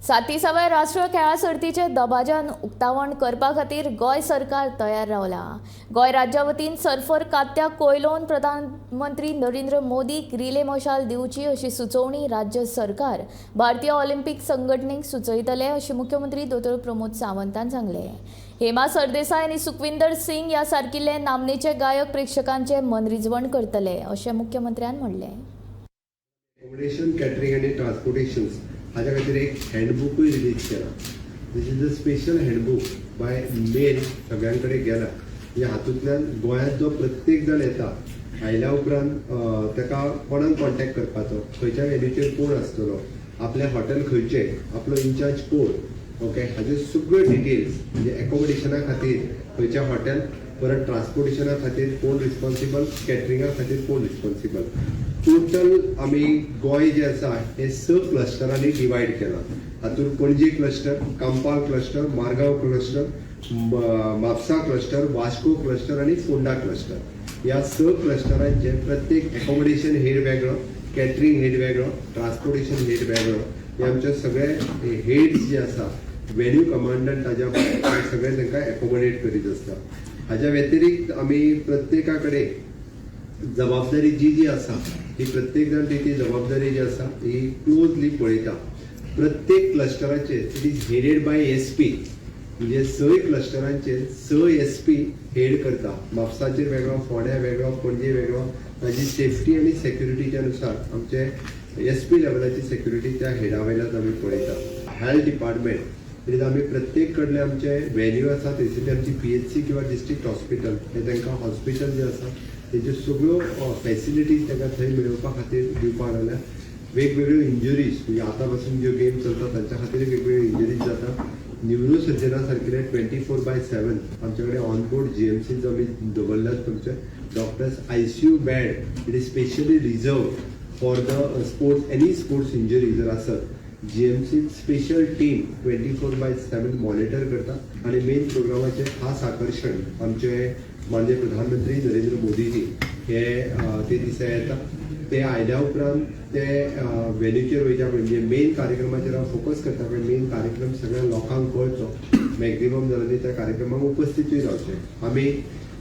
सातीसाव्या राष्ट्रीय खेळां सर्तीचे दबाज्यान उक्तावण करपा खातीर गोंय सरकार तयार रावला. गोंय राज्या वतीन सर्फर कात्या कोयलोन प्रधानमंत्री नरेंद्र मोदीक रिले मशाल दिवची अशी सुचोवणी राज्य सरकार भारतीय ऑलिम्पीक संघटनेक सुचयतले, अशें मुख्यमंत्री दोतोर प्रमोद सावंतान सांगलें. हेमा सरदेसाय आनी सुखविंदर सिंग ह्या सारकिल्ले नामनेचे गायक प्रेक्षकांचे मनरिजवण करतले, अशें मुख्यमंत्र्यान म्हणलें. एकोमोडेशन, कॅटरींग आनी ट्रान्सपोर्टेशन हाज्या खातीर एक हँडबुकूय रिलीज केला. This is a special handbook by mail सगळ्यां कडेन गेला. म्हणजे हातूंतल्यान गोंयांत जो प्रत्येक जाण येता, आयल्या उपरांत ताका कोणाक कॉन्टेक्ट करपाचो, खंयच्या वेन्यूचेर कोण आसतलो, आपलें हॉटेल खंयचें, आपलो इन्चार्ज कोण, ओके, हाज्यो सगळ्यो डिटेल्स, म्हणजे एकोमोडेशना खातीर खंयचें हॉटेल, परत ट्रान्सपोर्टेशना खातीर कोण रिस्पॉन्सिबल, कॅटरिंगा खातीर कोण रिस्पॉन्सिबल. टोटल आमी गोंय जें आसा हें स क्लस्टरांनी डिवायड केलां. हातूंत Panaji cluster, Campal cluster, Margao cluster, Mapusa cluster, Vasco cluster आनी फोंडा क्लस्टर. ह्या स क्लस्टरांचे प्रत्येक एकोमोडेशन हेड वेगळो, कॅटरींग हेड वेगळो, ट्रान्सपोर्टेशन हेड वेगळो. हे आमचे सगळे हेड्स जे आसा, व्हेन्यू कमांडंट, ताज्या भायर सगळे तांकां एकोमोडेट करीत आसता. हाज्या व्यतिरिक्त आमी प्रत्येका कडेन जबाबदारी जी जी आसा, ही प्रत्येक जाण ती ती जबाबदारी जी आसा ही क्लोजली पळयता. प्रत्येक क्लस्टराचेर it is headed by SP. म्हणजे सय क्लस्टरांचेर स एसपी हेड करता. म्हापसाचेर वेगळो, फोंड्या वेगळो, पणजे वेगळो. ताजी सेफ्टी आनी सेक्युरिटीच्या नुसार आमचे एसपी लेवलाची सेक्युरिटी त्या हेडा वयल्यान आमी पळयता. हेल्थ डिपार्टमेंट, it is आमी प्रत्येक कडले आमचे व्हेन्यू आसा थंयसरली आमची पीएचसी किंवा डिस्ट्रिक्ट हॉस्पिटल, हे तांकां हॉस्पिटल जे आसा तेज्यो सगळ्यो फॅसिलिटीज तांकां थंय मेळोवपा खातीर दिवपाक लागल्या. वेगवेगळ्यो इंजुरीज, म्हणजे आतां पासून ज्यो गेम चलता तांच्या खातीर वेगवेगळ्यो इंजुरीज जाता. न्युरोसर्जना सारकिले 24/7 आमचे कडेन ऑन बोर्ड जीएमसी जो आमी दवरल्यात तुमचे doctors, ICU bed, it is specially reserve for the sports. Any sports injury जर आसत, GMC special team 24/7 monitor करता. आणि मेन प्रोग्रामाचें खास आकर्शण आमचे माननीय प्रधानमंत्री नरेंद्र मोदीजी हे ते दिसा येता. ते आयल्या उपरांत ते वेन्यूचेर वयता. म्हणजे मेन कार्यक्रमाचेर हांव फोकस करता, पण मेन कार्यक्रम सगळ्या लोकांक कळचो, मॅक्झिमम जाणांनी त्या कार्यक्रमाक उपस्थितूय रावचें. आमी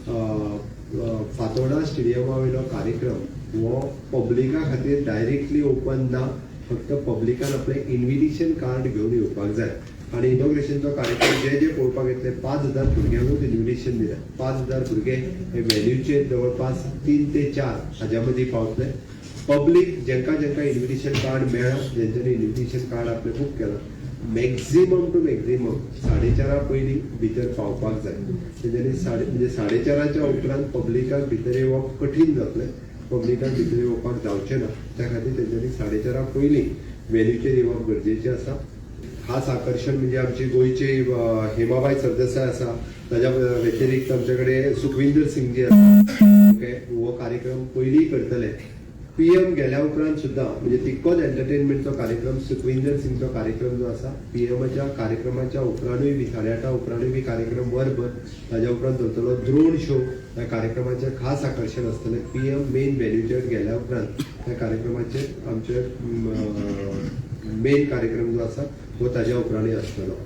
अ, अ, फातोर्डा स्टेडियमा वयलो कार्यक्रम हो पब्लिका खातीर डायरेक्टली ओपन ना. फक्त पब्लिकान आपलें इन्व्हिटेशन कार्ड घेवन येवपाक जाय. आनी इनॉग्रेशनचो कार्यक्रम जे जे पळोवपाक येतले, 5000 भुरग्यांकूच इन्व्हिटेशन दिलें. 5000 भुरगे हे व्हेन्यूचेर जवळपास 3 ते 4 हाज्या मदीं पावतले. पब्लीक जेंका जेंका इन्व्हिटेशन कार्ड मेळ्ळा, जेंच्यांनी इन्व्हिटेशन कार्ड आपलें बूक केलां, मॅक्झिमम टू मॅक्झिमम 4:30 पयलीं भितर पावपाक जाय तेंच्यांनी. म्हणजे 4:30च्या उपरांत पब्लिकाक भितर येवप कठीण जातलें, पब्लिकाक भितर येवपाक जावचें ना. त्या खातीर तेंच्यांनी 4:30 पयलीं व्हेन्यूचेर येवप गरजेचें आसा. खास आकर्शण म्हणजे आमची गोंयची हेमाबाई सरदेसाय आसा. ताज्या व्यतिरिक्त आमचे कडेन सुखविंदर सिंग जी आसा, ओके, हो कार्यक्रम पयलीं करतले. पीएम गेल्या उपरांत सुद्दां, म्हणजे तितकोच एंटरटेनमेंटचो कार्यक्रम, सुखविंदर सिंगचो कार्यक्रम जो आसा, पीएमाच्या कार्यक्रमाच्या उपरांतूय बी 8:30 उपरांतूय बी कार्यक्रम वरभर ताज्या उपरांत चलतलो. ड्रोन शो ह्या कार्यक्रमाचें खास आकर्शण आसतलें. पीएम मेन व्हेन्यूचेर गेल्या उपरांत त्या कार्यक्रमाचेर आमचे मेन कार्यक्रम जो आसा हो ताज्या उपरांतूय आसतलो.